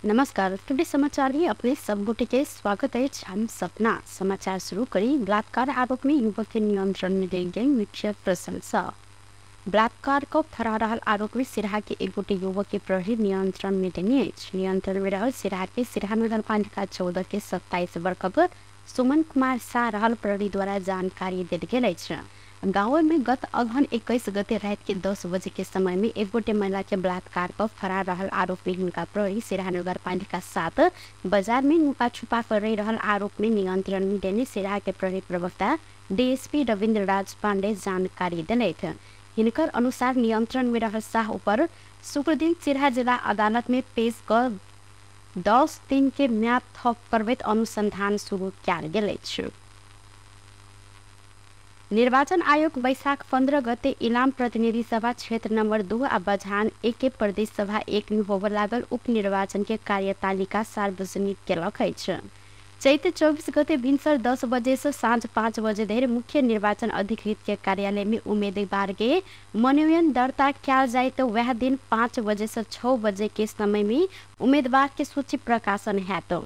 नमस्कार, टुडे समाचार में अपने सब गोटे के स्वागत है। हम सपना समाचार शुरू करी। बलात्कार आरोप में युवक के नियंत्रण में लेल गेल मुख्य प्रशंसा। बलात्कार को फरार रहल आरोप में सिराहा के एक गोटे युवक के प्रहरी नियंत्रण में देने अछि। नियंत्रण में रहल सिराहा के सिराहा नगरपालिका 14 के 27 वर्षक सुमन कुमार शाह रहल प्रहरी द्वारा जानकारी देल गेल अछि। गाँव में गत अगहन 21 गते रात के 10 बजे के समय में एक गोटे महिला के बलात्कार कर फरार रहल आरोप में हिनका प्रहरी सिराहा नगरपालिका 7 बाजार में नुका छुपा कर रही रहल आरोप में नियंत्रण में देने सिराहा के प्रहरी प्रवक्ता डीएसपी रविन्द्र राज पांडे जानकारी देलथि। हिनकर अनुसार नियंत्रण में रहल शाह ऊपर शुक्रदिन सिराहा जिला अदालत में पेश कर 10 दिन के म्याद थप करबैत अनुसंधान शुरू कयल गेल अछि। निर्वाचन आयोग वैशाख 15 गते इलाम प्रतिनिधि सभा क्षेत्र नंबर 2 आ बझान 1 के प्रदेश सभा 1 में होबय लागल उपनिर्वाचन के कार्यतालिका सार्वजनिक केलक अछि। चैत 24 गते भिनसर 10 बजे से साँझ 5 बजे धरि मुख्य निर्वाचन अधिकृत के कार्यालय में उम्मीदवार के मनोनयन दर्ता कयल जाय तो वह दिन 5 बजे से 6 बजे के समय में उम्मीदवार के सूची प्रकाशन हैत।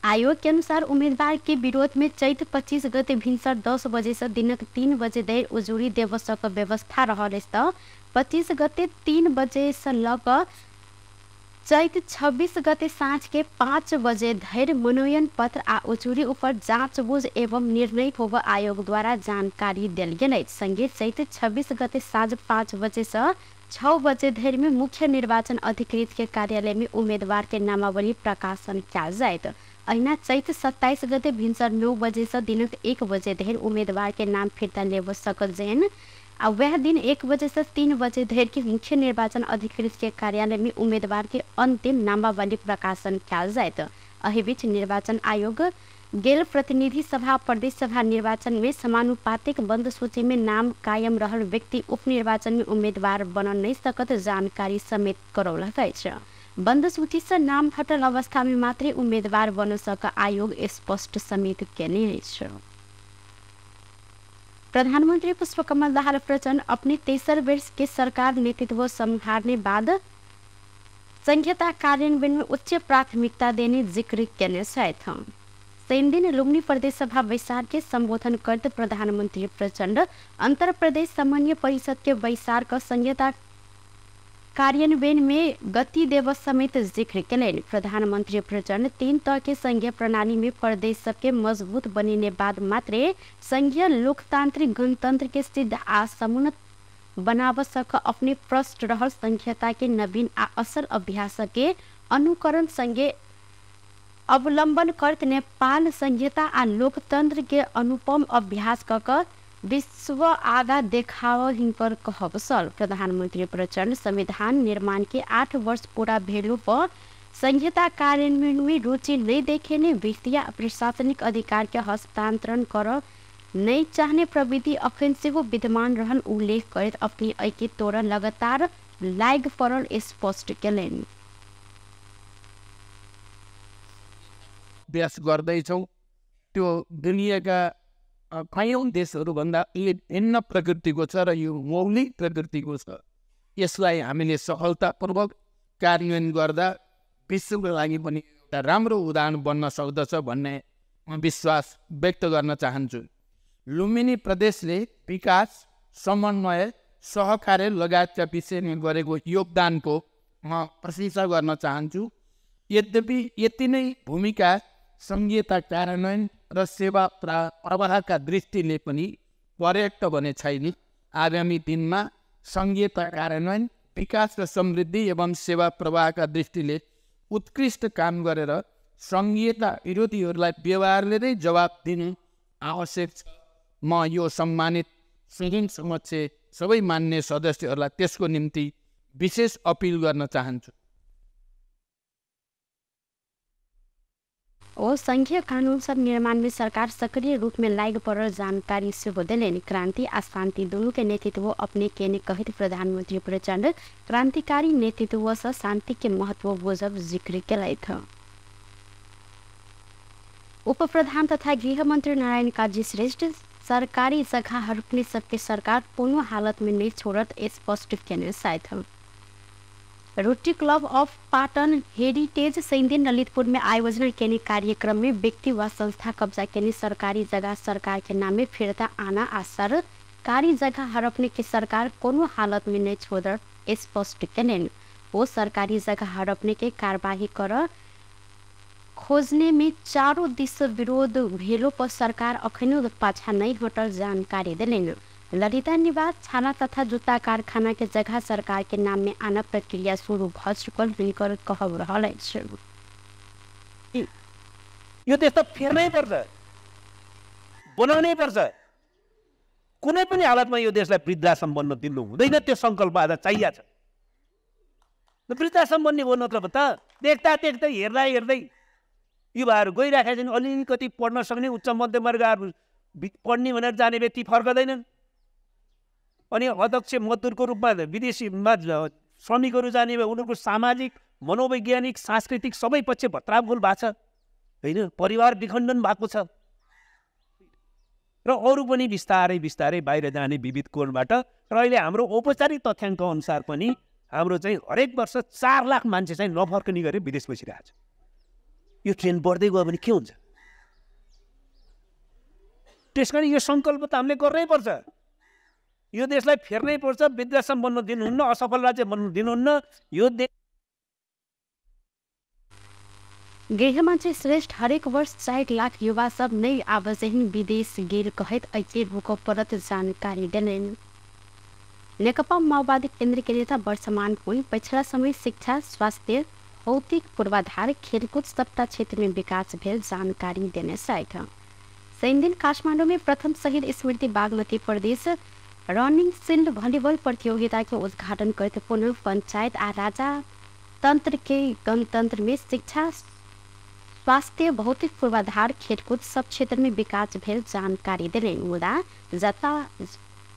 आयोग के अनुसार उम्मीदवार के विरोध में चैत 25 गते भिनसर 10 बजे से दिनक 3 बजे धरि उजुरी देव सक व्यवस्था रहल अछि त 25 गते 3 बजे से ल क चैत 26 गते साँझ के 5 बजे धरि मनोनयन पत्र आ उजुरी ऊपर जाँचबुझ एवं निर्णय होब आयोग द्वारा जानकारी देल गेल अछि। संगे चैत 26 गते साँझ 5 बजे से 6 बजे धरि में मुख्य निर्वाचन अधिकृत के कार्यालय में उम्मीदवार के नामावली प्रकाशन कयल जायत। अहिना चैत 27 गते भिनसर 9 बजे से दिनक 1 बजे धरि उम्मीदवार के नाम फिर्ता लेब सकल जैन आ वह दिन 1 बजे से 3 बजे धरि के मुख्य निर्वाचन अधिकृत के कार्यालय में उम्मीदवार के अंतिम नामावली प्रकाशन कयल जायत। एहि बीच निर्वाचन आयोग गेल प्रतिनिधि सभा प्रदेश सभा निर्वाचन में समानुपातिक बंद सूची में नाम कायम रहल व्यक्ति उपनिर्वाचन में उम्मीदवार बन नहीं सकत जानकारी समेत करौलक अछि। बंद सूची से नाम हटल अवस्था में मात्रै उम्मीदवार बन सक आयोग स्पष्ट समेत केने अछि। प्रधानमंत्री पुष्पकमल दाहाल प्रचण्ड अपने तेसर वर्ष के सरकार नेतृत्व सम्हारने बाद संघीयता कार्यान्वयन में उच्च प्राथमिकता देने जिक्र केने छथि। शनिदिन लुम्बिनी प्रदेश सभा बैसार के संबोधन करते प्रधानमंत्री प्रचण्ड अंतर प्रदेश समन्वय परिषद के बैसार क संघीयता कार्यान्वयन में गति देव समेत जिक्र केलनि। प्रधानमंत्री प्रचण्ड 3 तह के संघीय प्रणाली में प्रदेश सबके मजबूत बनेने बाद मात्रे संघीय लोकतांत्रिक गणतंत्र के सिद्ध आ समुन्नत बनाब सक अपने प्रश्न रहल संघीयता के नवीन आ असल अभ्यास के अनुकरण संगे अवलंबन करत नेपाल संघीयता आ लोकतंत्र के अनुपम अभ्यास क विश्व आगा देखाव हिनकर कहब छल। प्रधानमंत्री प्रचण्ड संविधान निर्माण के 8 वर्ष पूरा भेलो पर संघीयता कार्यान्वयन में रुचि नहीं देखेने वित्तीय प्रशासनिक अधिकार के हस्तांतरण कर नहीं चाहने प्रविधि अखन सेहो विद्यमान रहल उल्लेख करैत अपने एहि तोड़ लगातार लाग पड़ल स्पष्ट केलनि। अभ्यास गर्दैछौँ त्यो दुनियाँका कैयौँ देशहरूभन्दा यो भिन्न प्रकृतिको छ र यो मौलिक प्रकृतिको छ। यसलाई हामीले सफलतापूर्वक कार्यान्वयन गर्दा विश्वको लागि पनि एउटा राम्रो उदाहरण बन्न सक्दछ भन्ने म विश्वास व्यक्त गर्न चाहन्छु। लुम्बिनी प्रदेशले विकास, समन्वय, सहकार्य लगायतका विषयमा गरेको योगदानको म प्रशंसा गर्न चाहन्छु। यद्यपि यति नै भूमिका संघीयता कार्यान्वयन र सेवा प्रवाहका दृष्टिले पनि पर्याप्त भने छैन। आगामी दिनमा संघीयता कार्यान्वयन, विकास र समृद्धि एवं सेवा प्रवाहका दृष्टिले उत्कृष्ट काम गरेर संघीयता विरोधीहरूलाई व्यवहारले नै जवाब दिनु आवश्यक छ। म यो सम्मानित सदन समक्ष सबै मान्य सदस्यहरूलाई त्यसको निम्ति विशेष अपिल गर्न चाहन्छु। ओ संघीय कानून सब निर्माण में सरकार सक्रिय रूप में लाग पड़ल जानकारी सेहो देलनि। क्रांति आ शांति दुनू के नेतृत्व अपने केने कहैत प्रधानमंत्री प्रचण्ड क्रांतिकारी नेतृत्व से शांति के महत्व बुझब जिक्र केलथि। उप प्रधान तथा गृहमंत्री नारायण काजी श्रेष्ठ सरकारी जगह हड़पने सबके सरकार कोनो हालत में नहीं छोड़त स्पष्ट केने छथि। Rotary Club of Patan Heritage शनिदिन ललितपुर में आयोजना केने कार्यक्रम में व्यक्ति व संस्था कब्जा केने सरकारी जगह सरकार के नाम में फिर्ता आना आ सरकारी जगह हड़पने के सरकार कोनो हालत में नहीं छोड़ स्पष्ट केने। वो सरकारी जगह हड़पने के कार्यवाही कर खोजने में चारों दिस विरोध भेलो पर सरकार अखनो पाछा नहीं हटल जानकारी देलेन। ललिता निवास छाला तथा जूता कारखाना के जगह सरकार के नाम में आना प्रक्रिया शुरू भ चुकल हुनकर कहब रहल अछि। यो देश त फेर्नै पर्छ, बनाउनै पर्छ। कुनै पनि हालतमा यो देशलाई वृद्धाश्रम बन्न दिनु हुँदैन, त्यो संकल्प आज चाहिएको छ। वृद्धाश्रम बन्ने हो नत्र त देख्दा देख्दै हेर्दा हेर्दै युवाहरू गइराखेका छन्। अलिकति पढ्न सक्ने उच्च मध्यमवर्गहरू पढ्ने भनेर जाने व्यक्ति फर्कँदैनन्। अनि अध्यक्ष मजदुरको रूपमा विदेशीमा श्रमिकहरू जाने भए उनीहरूको सामाजिक, मनोवैज्ञानिक, सांस्कृतिक सबै पक्ष भत्राभुल भएको छ, होइन? परिवार विखण्डन भएको छ र अरू पनि बिस्तारै बिस्तारै बाहिर जाने विविध कोणबाट। र अहिले हाम्रो औपचारिक तथ्याङ्क अनुसार पनि हाम्रो चाहिँ हरेक वर्ष 4 लाख मान्छे चाहिँ नफर्कने गरी विदेश बसिरहेको छ। यो ट्रेन्ड बढ्दै गयो भने के हुन्छ? त्यस कारण यो सङ्कल्प त हामीले गर्नै पर्छ। यो देशलाई फेर्नै पर्छ, वृद्धाश्रम बन्न दिनुहुन्न, असफल राज्य बन्न दिनुहुन्न। यो देश गृहमन्त्री श्रेष्ठ हरेक वर्ष 4 लाख युवा सब नै आवाजहीन विदेश गेल कहैत ऐके रोक परत जानकारी देलनि। नेकपा माओवादी केन्द्र के नेता वर्षमान पुन पछिला समय शिक्षा, स्वास्थ्य, भौतिक पूर्वाधार, खेलकुद सबटा क्षेत्र में विकास भेल जानकारी देने छथि। शनिदिन काठमाडौँ में प्रथम शहीद स्मृति बागमती प्रदेश रनिंग सिल्ड भलिबल प्रतियोगिता के उद्घाटन करते पुनः पंचायत आ राजा तंत्र के गणतंत्र में शिक्षा, स्वास्थ्य, भौतिक पूर्वाधार, खेलकूद सब क्षेत्र में विकास भेल जानकारी देलनि। मुदा जता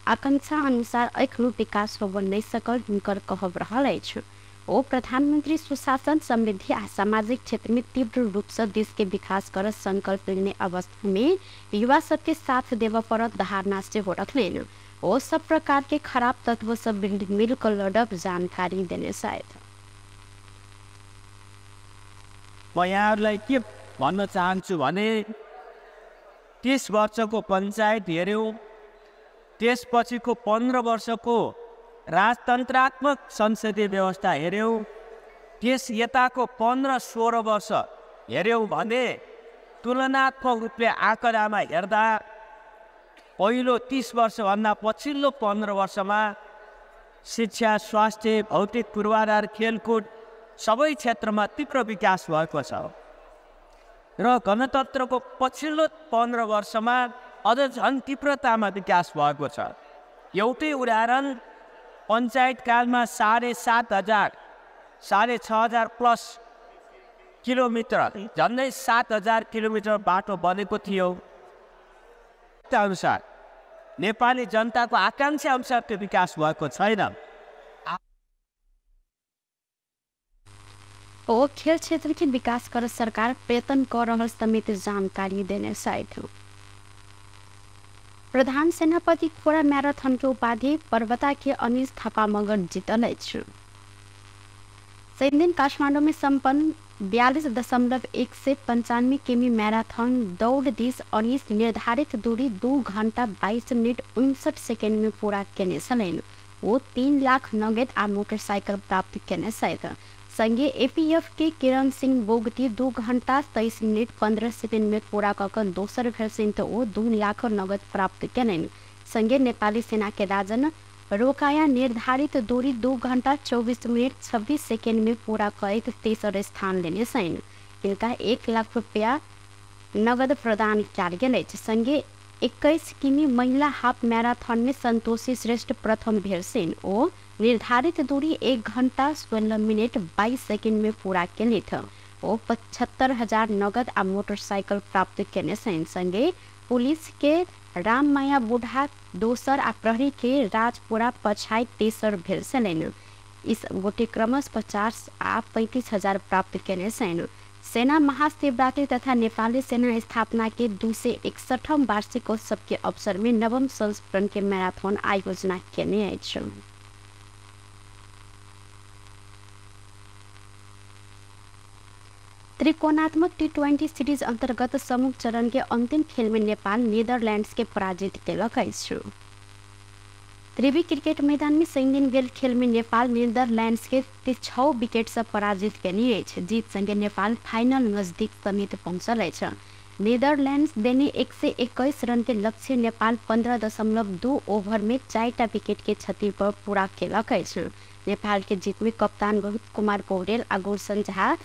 आकांक्षा अनुसार एखनो विकास होब नहि सकल हुनकर कहब रहल अछि। ओ प्रधानमंत्री सुशासन, समृद्धि आ सामाजिक क्षेत्र में तीव्र रूप से देश के विकास कर संकल्प लेने अवस्था में युवा सबके साथ देव पड़त धारणा सेहो रखलनि। ओ सब प्रकार के खराब तत्व सब मिलकर लड़ब जानकारी देने छथि। म यहाँहरूलाई के भन्न चाहन्छु भने 30 वर्षको पञ्चायत हेऱ्यौँ, त्यसपछिको 15 वर्षको राजतन्त्रात्मक संसदीय व्यवस्था हेऱ्यौँ, त्यस यताको 15-16 वर्ष हेऱ्यौँ भने तुलनात्मक रूपले आँकडामा हेर्दा पहिलो 30 वर्षभन्दा पछिल्लो 15 वर्षमा शिक्षा, स्वास्थ्य, भौतिक पूर्वाधार, खेलकुद सबै क्षेत्रमा तीव्र विकास भएको छ र गणतन्त्रको पछिल्लो 15 वर्षमा अझ झन् तीव्रतामा विकास भएको छ। एउटै उदाहरण, पञ्चायतकालमा 7,500, 6,500 प्लस किलोमिटर, झन्डै 7,000 किलोमिटर बाटो बनेको थियो। अनुसार नेपाली जनताको आकांक्षा अनुसार त्यो विकास भएको छैन। ओ खेल क्षेत्र के विकास कर सरकार प्रयत्न कर रहल समेत जानकारी देने छथि। प्रधान सेनापति खोरा मैराथन के उपाधि पर्वता के अनिश थापा मगर जीतल अछि। शनिदिन काठमाडौँ में सम्पन्न 42.195 किमी मैराथन दौड़ this Anish निर्धारित दूरी 2 घंटा 22 मिनट 59 सेकेंड में पूरा केने छलनि। वो 3 लाख नगद आ मोटरसाइकिल प्राप्त केने छथि। संगे एपीएफ के किरण सिंह बोगटी 2 घंटा 23 मिनट 15 सेकेंड में पूरा कऽ दोसर भेल तऽ ओ 2 लाख नगद प्राप्त केलनि। संगे नेपाली सेना के राजन रोकाया निर्धारित दूरी 2 घंटा 24 मिनट 26 सेकेंड में पूरा कऽ तेसर स्थान लेने छनि। हिनका 1 लाख रुपया नगद प्रदान कयल गेल अछि। संगे 21 किमी महिला हाफ मैराथन में संतोषी श्रेष्ठ प्रथम भेल छनि। ओ निर्धारित दूरी 1 घंटा 16 मिनट 22 सेकेंड में पूरा केलथि। ओ 75,000 नगद आ मोटरसाइकिल प्राप्त केने छनि। संगे पुलिस के राममाया बुढ़ा दोसर आ प्रहरी के राजपुरा पछाइ तेसर भेल छलनि। इस गोटे क्रमश 50 आ 35,000 प्राप्त केने छनि। सेना महाशिवरात्रि तथा नेपाली सेना स्थापना के 261वां वार्षिकोत्सव के अवसर में नवम संस्करण के मैराथन आयोजना केने अछि। त्रिकोणात्मक T20 series अंतर्गत समूह चरण के अंतिम खेल में नेपाल नीदरलैंड्स के पराजित केलक अछि। त्रिवी क्रिकेट मैदान में शनिदिन भेल खेल में नेपाल नीदरलैंड्स के 6 विकेट से पराजित केने अछि। जीत संगे नेपाल फाइनल नजदीक समेत पहुंचल अछि। नीदरलैंड्स देने 121 रन के लक्ष्य नेपाल 15.2 ओवर में 4 विकेट के क्षति पर पूरा केलक अछि। नेपाल के जीत में कप्तान रोहित कुमार पौडेल आ गुलशन झा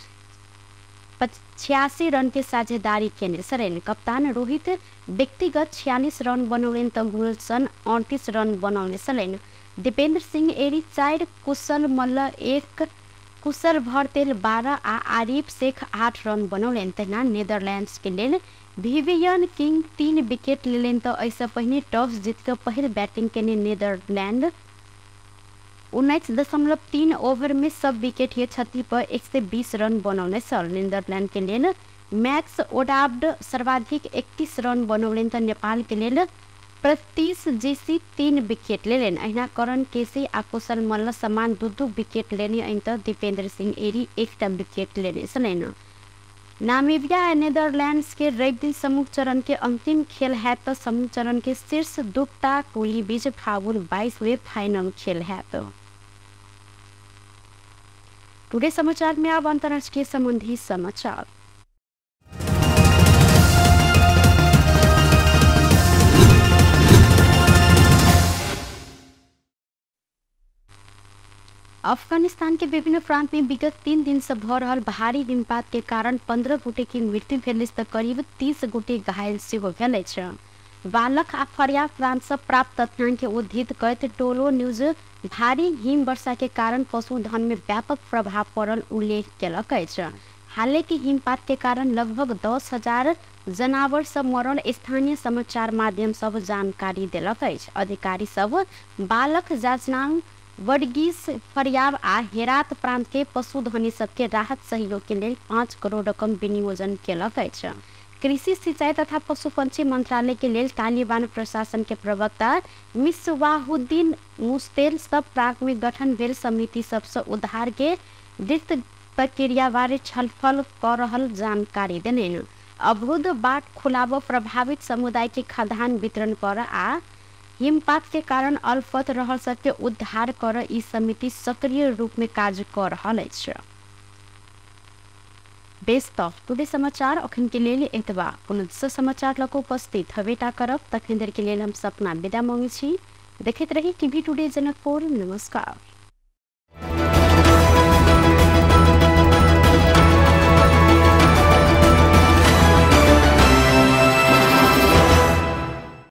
86 रन के साझेदारी केने छलनि। कप्तान रोहित व्यक्तिगत 46 रन बनौलनि त गुलशन 38 रन बनौने छलनि। दीपेंद्र सिंह एरी 4, कुशल मल्ल 1, कुशल भरतेल 12 आ आरिफ शेख 8 रन बनौलनि। तहिना नीदरलैंड्स के लेल भिवियन किंग 3 विकेट लेलनि त एहिसँ पहिने टॉस जीत कऽ पहिल बैटिंग केने नीदरलैंड 19.3 ओवर में सब विकेट के क्षति पर 120 रन बनौने छल। नीदरलैंड के लेल मैक्स ओडाब्ड सर्वाधिक 31 रन बनौलनि त नेपाल के लेल 35 जेसी 3 विकेट लेलनि। अहिना करण केसी आ कुशल मल्ल समान 2-2 विकेट लेने त दीपेंद्र सिंह एरी 1 विकेट लेने छलनि। नामीबिया आ नीदरलैंड्स के रविदिन समूह चरण के अंतिम खेल हैत त समूह चरण के शीर्ष 2 टोली बीच फागुन 22 में फाइनल खेल हैत। टुडे समाचार में अब अंतर्राष्ट्रीय संबंधी समाचार। अफगानिस्तान के विभिन्न प्रांत में विगत 3 दिन से भ रहल भारी हिमपात के कारण 15 गोटे की मृत्यु भेल त करीब 30 गोटे घायल सेहो भेल अछि। बालक आ फरिया प्रांत से प्राप्त तथ्यांक के उद्धृत करैत टोलो न्यूज भारी हिम वर्षा के कारण पशुधन में व्यापक प्रभाव पड़ल उल्लेख केलक अछि। हालांकि हिमपात के कारण लगभग 10,000 जनावर सब मरल स्थानीय समाचार माध्यम सब जानकारी देलक अछि। अधिकारी सब बालक जाजनांग वडगीस फरियाब आ हेरात प्रांत के पशुधनी सबके राहत सहयोग के लेल 5 करोड़ रकम विनियोजन केलक अछि। कृषि सिंचाई तथा पशुपक्षी मंत्रालय के लेल तालिबान प्रशासन के प्रवक्ता मिसवाहुद्दीन मुस्तेल सब प्रांत में गठन भेल समिति सबसे उद्धार के द्रुत प्रक्रिया बारे छलफल कर रहल जानकारी देने। अवरुद्ध बाट खुलाब, प्रभावित समुदाय के खाद्यान्न वितरण कर आ हिमपात के कारण अल्पत रहल सबके उद्धार कर ई समिति सक्रिय रूप में कार्य कर रहल अछि। बेस त टुडे समाचार अखन के लेल एतबा। कोनो दोसर समाचार लऽ कऽ उपस्थित हवेटा करब, तखन देर के लेल हम सपना विदा मांगै छी। देखैत रही टीवी टुडे जनकपुर। नमस्कार।